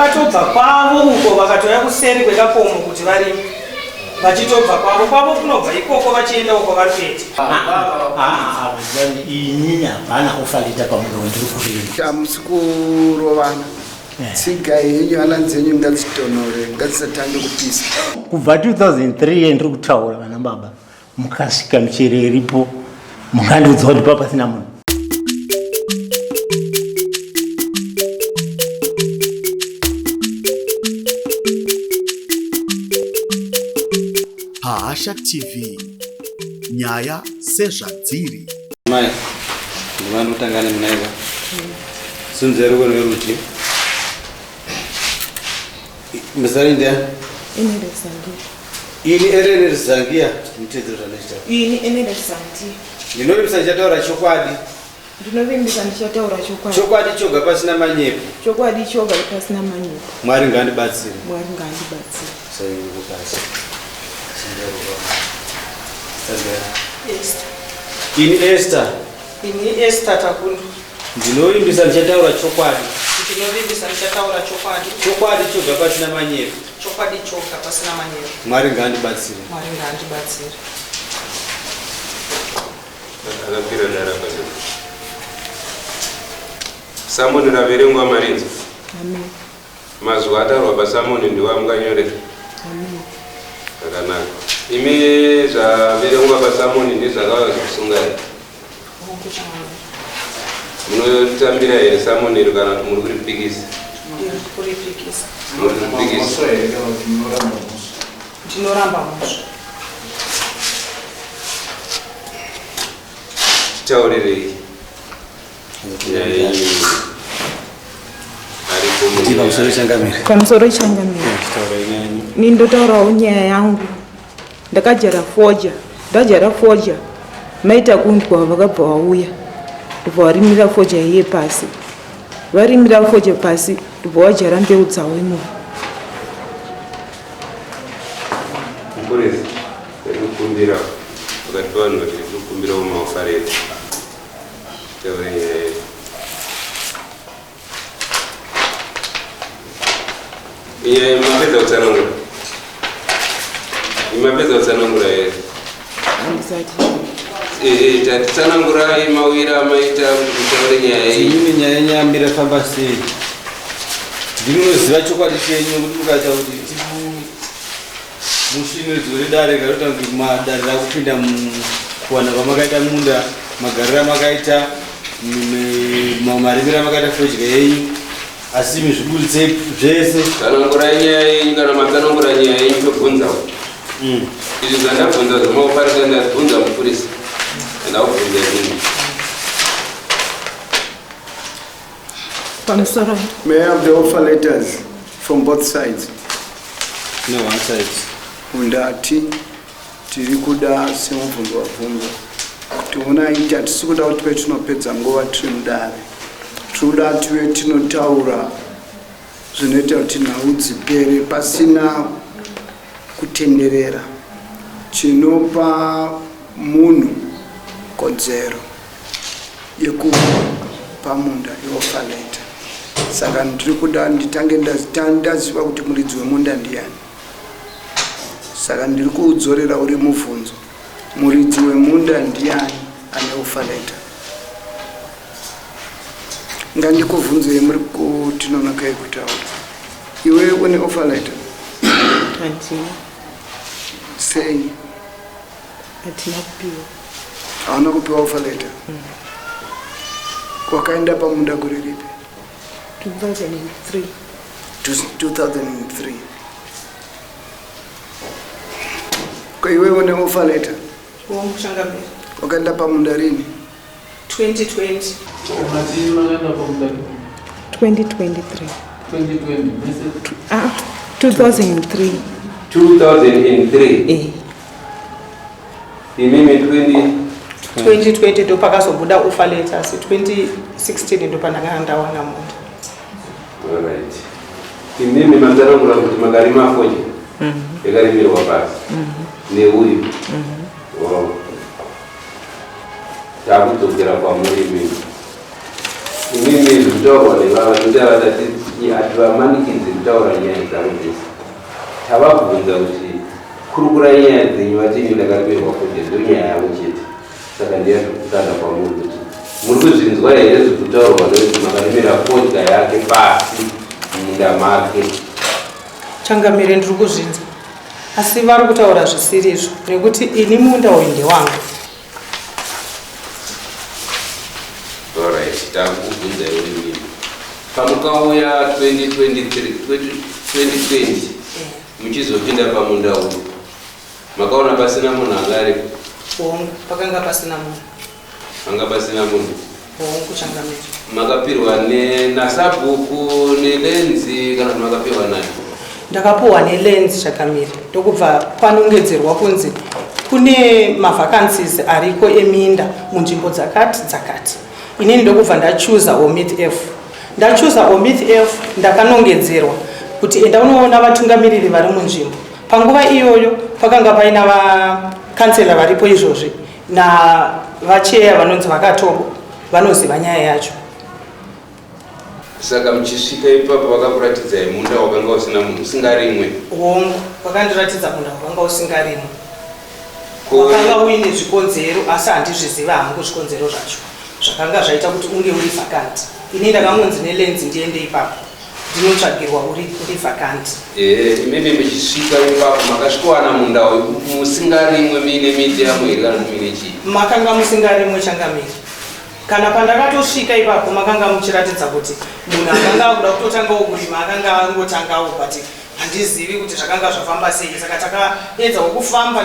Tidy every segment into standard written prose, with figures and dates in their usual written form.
Vakatobva kwavo uko vakatouya kuseri kwekakomo kuti varime vachitobva kwavo kwavo kunobva ikoko vachienda uko vari kuita. Inini hapana offer letter pamunhu wandiri kurima. Hamusi kurovana. Tsiga yenyu hana dzenyu ngadzitonhore ngadzisatange kupisa. Kubva 2003 ndiri kutaura vana baba mukasvika michero iripo mungandiudza kuti papasina munhu. Pahasha TV nyaya sezvadziri. Mai, ndinotanga nemunaika. Sunzai ruoko rwerudyi. Muzari ndiani? Ini Eren Zangia nditeedzere zvandinoita. Ini Eren Zangia. Ndinovimbisa ndichataura chokwadi. Ndinovimbisa ndichataura chokwadi. Chokwadi choga pasina manyepo. Chokwadi choga pasina manyepo. Mwari ngaandibatsire. Mwari ngaandibatsire. Sai pasi. Esther. Ini Esther. Ini Esther Takundu. Ndinovimbisa ndichataura chokwadi. Ndinovimbisa ndichataura chokwadi. Chokwadi choga pasina manyepo. Chokwadi choga pasina manyepo. Mwari ngaandibatsire. Mwari ngaandibatsire. Akapira daramba zve. Samoni raverengwa marinzi. Amen. Mazwi ataurwa pasamoni ndiwo amunganyorera. Amen. Zvakanaka. Imi zvaverengwa pasamoni ndizvakauya zvikusungai. Munotambira here samoni iri kana kuti muri kuripikisa? Kuripikisa. Muri kuripikisa. Ndinoramba mhosva. Taurirei. Nyaya yenyu. Aripo Pamusoro changamire. Pamusoro changamire. Ni ndotaurawo nyaya yangu. Ndakadyara fodya. Ndadyara fodya. Maita kundwa vakabva vauya. Ndobva varimira fodya iye pasi. Varimira fodya pasi ndobva vadyara mbeu dzavo imomo. Mupurisa, ndiri kukumbira pakati pevanhu vaviri, ndiri kukumbirawo maofareti. Taure nyaya yedu. Inyaya mapedza kutsanangura? Mapedza kutsanangura here? Handisati. Tatitsanangurai mawira amaita kuti mutaure nyaya iyi. Imimi nyaya yenyu yamira famba sei? Ndinoziva chokwadi chenyu kuti mukaita kuti musvinidzwe redare karota kuti madare rakupinda kuwana kwamakaita munda, magariro amakaita, marimiro amakaita fodya yenyu, asi imi zviburitse zvese. Tsanangurai nyaya yenyu, kana matsanangura nyaya yenyu tobvunzawo. Izvi zvandabvunza zvemaopareta ndabvunza mupurisa. Ndakubvunza inini. Pamusoro. May I have the offer letters from both sides? No, one side. Undati tiri kuda semubvunzo wabvunzwa kuti unaiti hatisi kuda kuti tive tinopedza nguva tiri mudare. Tiri kuda tive tinotaura zvinoita kuti nhau dzipere pasina kutenderera. Chinopa munhu kodzero yekuva pamunda ioffer letter. Saka ndiri kuda nditange ndaziva kuti muridzi wemunda ndiyani. Saka ndiri kuudzorera uri mubvunzo. Muridzi wemunda ndiyani ane offer letter? Ngandikubvunzei muri kutinonokai kutaura. Iwe une offer letter? Handina. Sei? Hatina kupiwa. Hauna kupiwa offer letter? Wakaenda pamunda gore ripi? 2003. 2003. Ko iwe une offer letter? Hongu changamire. Wakaenda pamunda rini? 2020. 2023. Ah, 2003. 2003. Imimi 20 2020 ndo pakazobuda offer letter, asi 2016 ndo pandakanga ndawana munda. Alright. Imimi matsanangura kuti makarima fodya yakarimirwa pasi neuyu. Wow. Takudzokera kwamuri imimi. Imimi zvekutaurwa nevava ndotava tati Hativamanikidzi kutaura nyaya dzavo dzese. Tavabvunza kuti kurukurai nyaya dzenyu, vati ini ndakarimirwa fodya, ndonyaya yavo chete. Saka ndiye kutanga kwamuri kuti muri kuzvinzwa here zviri kutaurwa nekuti makarimira fodya yake pasi mumunda make? Changamire, ndiri kuzvinzwa, asi vari kutaura zvisiri izvo nekuti ini munda uyu ndewangu. Alright, takubvunza iwe mimi. Pamukauya 2023 2020 muchizopinda pamunda uyu, makaona pasina munhu anga aripo? Hongu, pakanga pasina munhu. Panga pasina munhu. Hongu, changamire. Makapirwa nasabhuku neLands kana kuti makapiwa naye? Ndakapuhwa neLands, changamire, ndokubva panongedzerwa kunzi kune mavacancies ariko eminda munzvimbo dzakati dzakati. Inini ndokubva ndachuza Omith F. Ndachuza Omith F, ndakanongedzerwa kuti enda unoona vatungamiriri vari munzvimbo. Panguva iyoyo pakanga paina vakansela varipo izvozvi navacheya vanonzi Vakatobo, vanoziva nyaya yacho. Saka muchisvika ipapo vakakuratidzai munda wakanga usina munhu, usingarimwe? Hongu, vakandiratidza munda wakanga usingarimwe. Wakanga uine zvikonzero, asi handizviziva hangu zvikonzero zvacho zvakanga zvaita kuti unge uri vacant. Ini ndakangonzi neLands ndiende ipapo ndinotsvagirwa uri vacant. Ehe, imimi muchisvika ipapo makasvikowana munda uyu musingarimwe, muine miti yamo here kana kuti muine chii? Makanga musingarimwe, changamire. Kana pandakatosvika ipapo makanga muchiratidza kuti munhu akanga akuda kutotangawo kurima akanga angotangawo, but handizivi kuti zvakanga zvafamba sei. Saka takaedzawo kufamba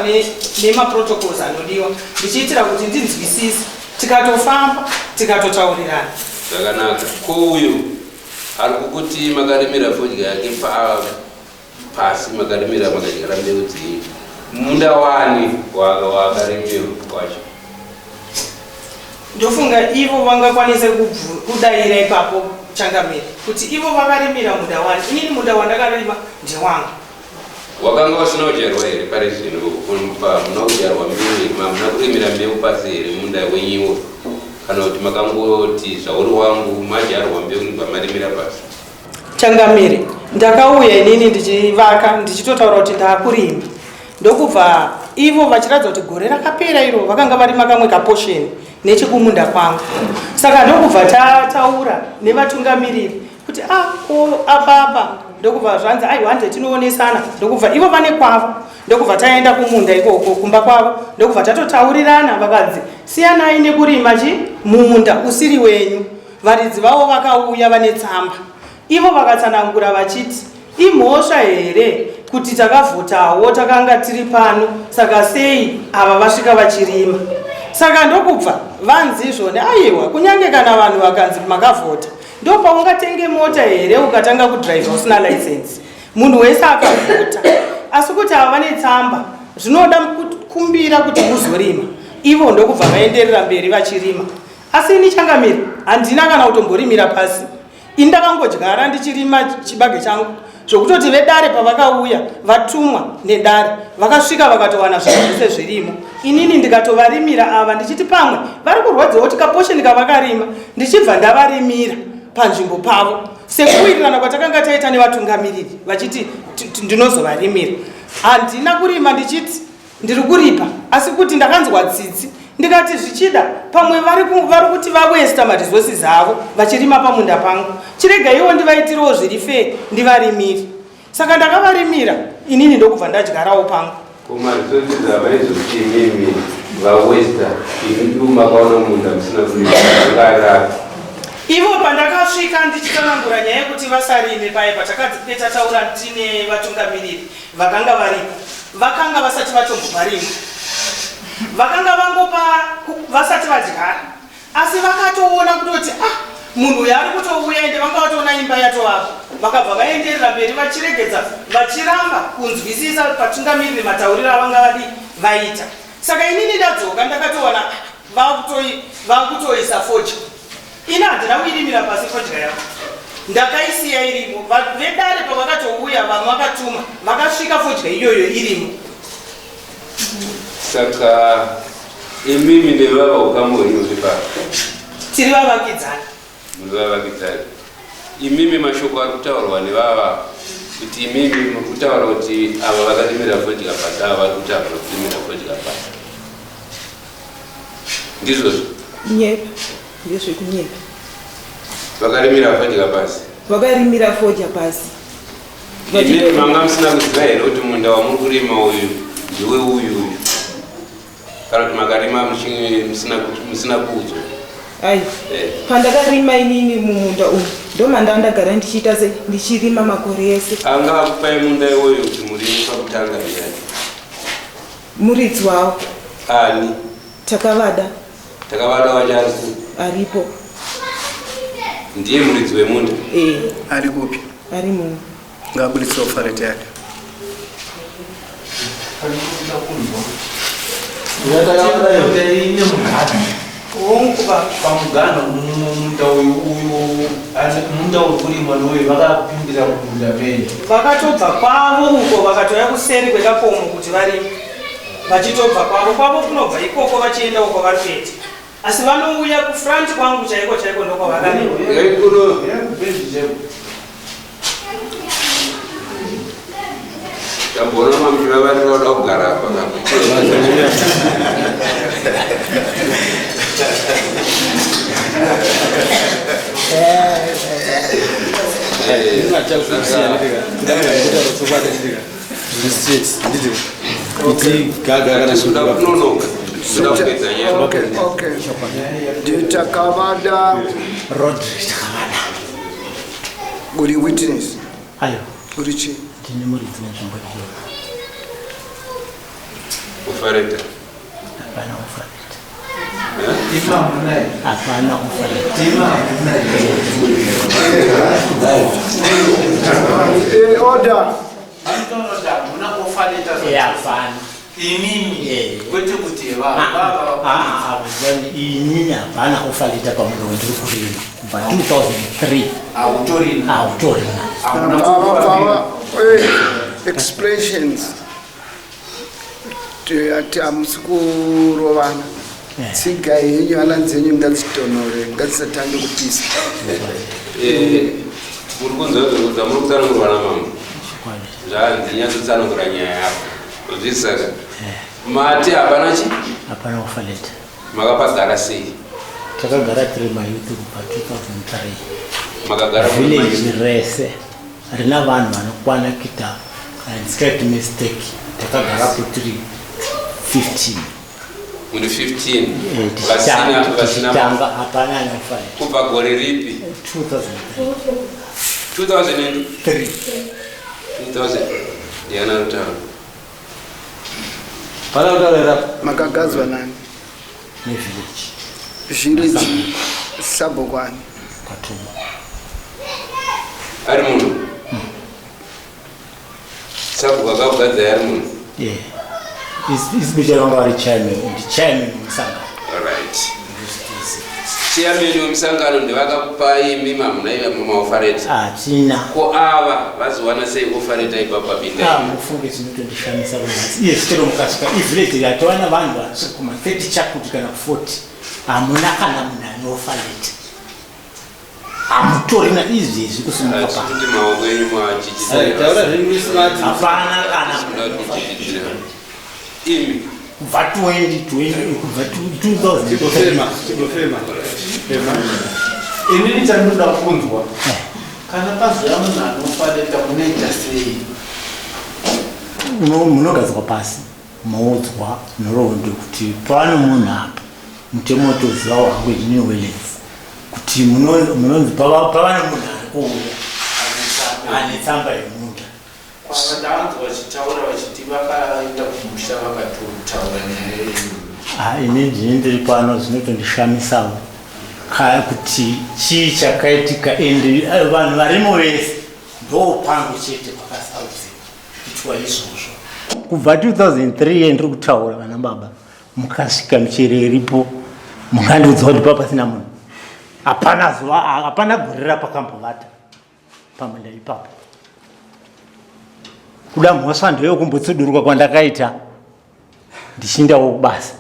nemaprotocols anodiwa ndichiitira kuti ndinzwisise, tikatofamba tikatotaurirana. Zvakanaka. Ko uyu ari kukuti makarimira fodya yake pasi, makarimira makadyara mbeu dzenyu, munda wani waakarimira wacho? Ndofunga ivo vangakwanise kudaira ipapo, changamire, kuti ivo vakarimira munda wani. Inini munda wandakarima ndewangu. Wakanga usina kudyarwa here pari zvino? Muna kudyarwa mbeu here? Hamuna kurimira mbeu pasi here munda wenyiwo, kana kuti makangoti zvauri wangu, madyarwa mbeu ndibva marimira pasi? Changamire, ndakauya inini ndichivaka, ndichitotaura kuti ndaakurima, ndokubva ivo vachiratidza kuti gore rakapera iro vakanga varima kamwe kaportion nechekumunda kwangu. Saka ndokubva tataura nevatungamiriri kuti a ko apapa, ndokubva zvanzi aiwa, hande tinoonesana. Ndokubva ivo vane kwavo, ndokubva taenda kumunda ikoko kumba kwavo, ndokubva tatotaurirana. Vakanzi siyanai nekurima chi munda usiri wenyu. Varidzi vavo vakauya vane tsamba, ivo vakatsanangura vachiti imhosva here kuti takavhotawo, takanga tiri pano, saka sei ava vasvika vachirima? Saka ndokubva vanzi izvoni aiwa, kunyange kana vanhu vakanzi makavhota, ndopaungatenge mota here ukatanga kudhiraivha usina license? Munhu wese akavhota, asi kuti ava vane tsamba zvinoda kumbira kuti muzorima. Ivo ndokubva vaenderera mberi vachirima. Asi ini, changamire, handina kana kutomborimira pasi. Ini ndakangodyara ndichirima chibage changu, zvokutoti vedare pavakauya vatumwa nedare vakasvika vakatowana zvinhu zvese zvirimo. Inini ndikatovarimira ava ndichiti pamwe vari kurwadziwa kuti kaportion kavakarima, ndichibva ndavarimira panzvimbo pavo sekuwirirana kwatakanga taita nevatungamiriri vachiti ndinozovarimira. Handina kurima ndichiti ndiri kuripa, asi kuti ndakanzwa tsitsi ndikati zvichida pamwe vari kuti vawesta maresources avo vachirima pamunda pangu, chirega iwo ndivaitirewo zviri fair, ndivarimire. Saka ndakavarimira inini, ndokubva ndadyarawo pangu. Ko maresources avaizoti imimi vawesta, imi makaona munda musina kurima, anga Ivo pandakasvika ndichitsanangura nyaya yekuti vasarime paye patakadzi tataura tine vatungamiriri vakanga varipo, vakanga vasati vatomboparima, vakanga vangopa vasati vadyara, asi vakatoona kutoti ah, munhu uyu ari kutouya, ende vanga vatoona imba yatovako. Vakabva vaenderera mberi vachiregedza, vachiramba kunzwisisa vatungamiriri matauriro avanga vadi vaita. Saka inini ndadzoka ndakatowana vakutoisa fodya. Ini handina kuirimira pasi fodya yavo, ndakaisiya irimo. Vedare pavakatouya, vamwe vakatuma, vakasvika fodya iyoyo irimo. Saka imimi nevava ukama hwenyu huri papi? Tiri vavakidzani. Muri vavakidzani. Imimi mashoko ari kutaurwa nevava kuti imimi muri kutaura kuti ava vakarimira fodya pasi, ava vari kuti havana kurimira fodya pasi. Ndizvozvo? Nyepa, ndezvekunyepa. Vakarimira fodya pasi. Vakarimira fodya pasi. Imimi manga musina kuziva here kuti munda wamuri kurima uyu ndiwe uyu uyu? Kana kuti makarima musina kuudzwa? Ai, pandakarima inini mumunda umu ndomanda ndagara ndichiita se ndichirima makore ese. Anga akupai munda iwoyo kuti murime pakutanga ndiani? Muridzi wawo. Ani? Takavada. Takavada wacho ari ku? Aripo. Ndiye muridzi wemunda? Eh. Ari kupi? Ari muno. Ngaabuditse ofareti yake. Pamugano munda uyu uyu munda uri kurimwa nouyu vakapindira mumunda menyu. Vakatobva kwavo uko vakatouya kuseri kwekakomo kuti varime vachitobva kwavo kwavo kunobva ikoko vachienda uko vari kuita asi vanouya kufront kwangu chaiko chaiko ndokwavakarima. Tamboona mamuchivavarira kuda kugara apa Okay, okay. Nditakavada Rodri Takavada. Uri witness? Ayo. Uri chii? Ndine muridzi wenzvimbo iyoyo. Ufareta. Hapana ufareta. Ima Hapana ufareta. Ima Eh, order. Hamuna kufareta. Hapana. Imimi kwete kuti inini hapana kufarita pamunda wendiri kurima kubva 2003 hautorina hautorina Expressions ati hamusi kurovana tsiga yenyu hana dzenyu ngadzitonore ngadzisatange kupisa. Muri kunzwa zvamuri kutsanangurwa namambo zvanzi nyatsotsanangura nyaya yako zvisaka mati hapana chi hapana kufarita. Makapagara sei? Takagara tiri mayouth kubva 2003. Makagara muri village mayouth? Rese rina vanhu vanokwana kuita ndisikaiti mistake takagarapo tiri 15. Muri 15 vasina vasina Tichitanga hapana anofarita. Kubva gore ripi? 2003. 2003 2000 ndiana rutauro. Pana kutaura. Makagadzwa nani? Nevillage. Village sabhokwani? Kwatuma. Ari munhu sabhuku akakugadzai ari munhu? Yeah, isibicha vanga vari chairman, ndi chairman wemusangano. Alright, chairman wemusangano ndevakakupai imi mamuna maoffer letter? Hatina. Ko ava vazowana sei offer letter ipapo papinda? Ah, mufunge chinotondishamisa kunhasi iye chitero mukasvika ivillage yatova navanhu vanosvika kuma 30 chakuti kana 40 hamuna kana munhu ane offer letter, hamutorina izvezvi kusimuka pa Achiti maoko enyu machichidzira. Taura zvenyu smart. Hapana kana munhu ane offer letter. Imi kubva 2020 kubva 2000. Chigofema, chigofema. Fema. Inini chandinoda kunzwa, kana pazoya munhu ane offer letter munoita sei? Munogadzikwa pasi moudzwa nhoroondo kuti pano munhu apa mutemo watoziva wangu inini Wellens kuti munonzi pava nemunhu ari kuuya ane tsamba yemunda. Ndavanzwa vachitaura vachiti vakaenda kumusha vakatotaura nyaya yeyo. Ah, ini ndini ndiri pano zvinotondishamisawo kaya kuti chii chakaitika and vanhu varimo vese ndo pangu chete pakasaudziwa kuitwa izvozvo kubva 2003 yendiri kutaura vana baba mukasvika michero iripo mungandiudza kuti pa pasina munhu hapana zuva hapana gore rapakambovata pamunda ipapo. Kuda mhosva ndeyokumbotsuduruka kwandakaita ndichindawo kubasa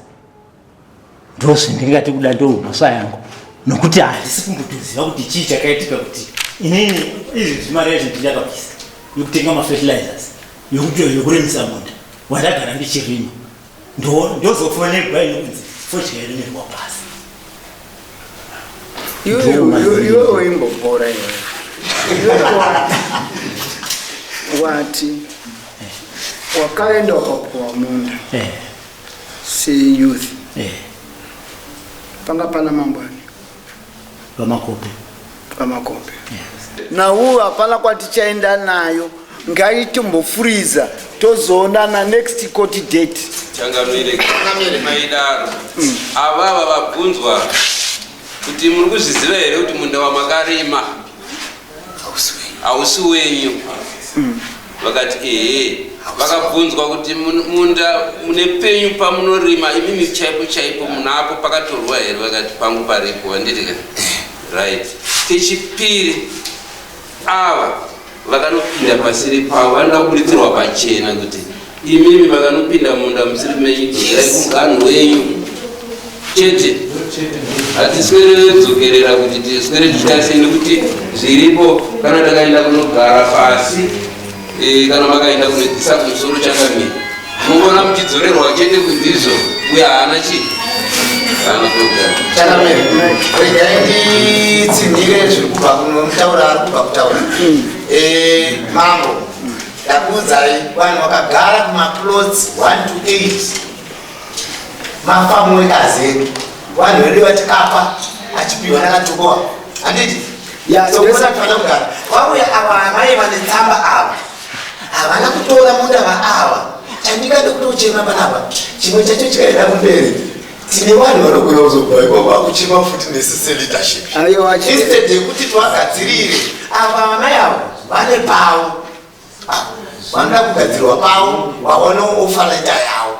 ndozvindingati kuda ndo mhosva yangu nokuti handisi kumbotoziva kuti chii chakaitika kuti Inini izvi zvimari yazvo ndakabvisa yekutenga mafertilizers yokuremisa munda wandagara ndichirima, ndozofonegwa ini kunzi fodya irimirwa pasi. Iwewe imbobhora iwewe. Wati wakaenda ukapuwa munda seyouth, panga pana mangwani? VaMakope. VaMakope. Nauyu hapana kwatichaenda nayo, ngaitimbofuriza, tozoonana next court date. Changamire, maidaro avava vabvunzwa kuti muri kuzviziva here kuti munda wamakarima hausi wenyu, vakati ehe. Vakabvunzwa kuti munda mune penyu pamunorima imimi chaipo chaipo munapo pakatorwa here, vakati pangu paripo. Handiti ka? Right. Kechipiri, ava vakanopinda pasiri pavo vanoda kuburitsirwa pachena kuti imimi makanopinda munda musiri menyu, dzokerai kumuganhu wenyu chete. Hatiswere dzokerera kuti tiswere tichiita sei, nekuti zviripo kana takaenda kunogara pasi, kana makaenda kunodzisa kumusoro, changamire, munogona muchidzorerwa chete kunzizvo uye haana chii, haana kugara. Changamire, regai nditsinhire zviri kubva kunomutaura ari kubva kutaura. Mambo, ndakuudzai, vanhu vakagara kumaplots 1 to 8 mafarm workers edu, vanhu vedu vatikapa achipiwa nakatukowa, handiti? Sokuona kugara vauya ava amai vane tsamba ava havana kutora munda vaava. Chandingade kutochema panapa, chimwe chacho chikaenda kumberi, tine vanhu vanogona kuzobva ikoko vakuchema futi nesu seleadership Aiwa, instead yekuti tivagadzirire. Ava vamai avo vane pavo. Ah, vanoda kugadzirwa pavo, vaonewo offer letter yavo.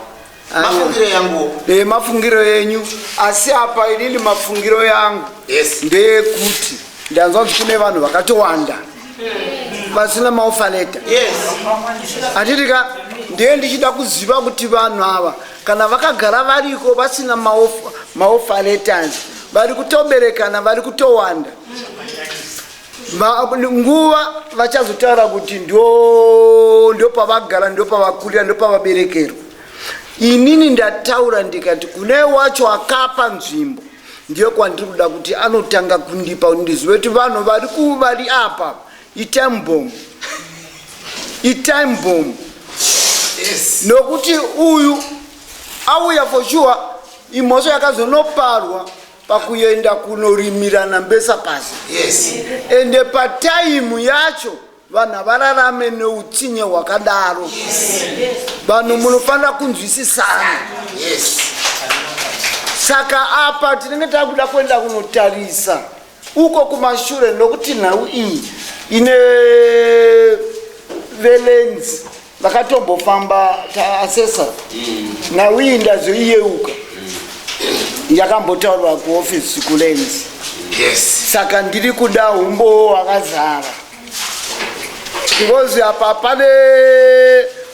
Mafungiro yangu. Mafungiro enyu, asi apa inini mafungiro yangu Yes. ndeyekuti ndanzwa kuti kune vanhu vakatowanda vasina maoffer letter. Yes. Handiti ka? Ndiye ndichida kuziva kuti vanhu ava kana vakagara variko vasina maoffer letters, vari kutoberekana, vari kutowanda, nguva vachazotaura kuti ndo pavagara, ndo pavakurira, ndo pavaberekerwa. Inini ndataura ndikati kune wacho akapa nzvimbo, ndiyo kwandiri kuda kuti anotanga kundipa kuti ndizive kuti vanhu vari vari apa itime bomb, itime bomb. Yes. Nokuti uyu auya for sure, imhosva yakazonoparwa pakuenda kunorimirana mbesa pasi. Yes. Ende pataimu yacho vanhu havararame neutsinye hwakadaro. Vanhu munofanira kunzwisisana. Yes. Saka apa tinenge takuda kuenda kunotarisa uko kumashure, nokuti nhau iyi ine velands vakatombofamba taassessa. Nhau iyi ndazoiyeuka, yakambotaurwa kuofisi kulands. Yes. Saka ndiri kuda umbowo hwakazara, because apa pane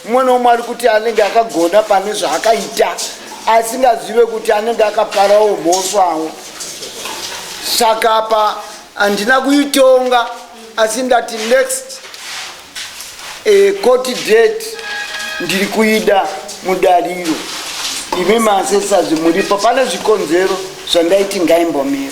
mumwe nomwe ari kuti anenge akagona pane zvaakaita, asingazive kuti anenge akaparawo mhosvawo. Saka apa handina kuitonga, asi ndati next court date ndiri kuida mudariro. Imi maassessors muripo, pane zvikonzero zvandaiti ngaimbomira.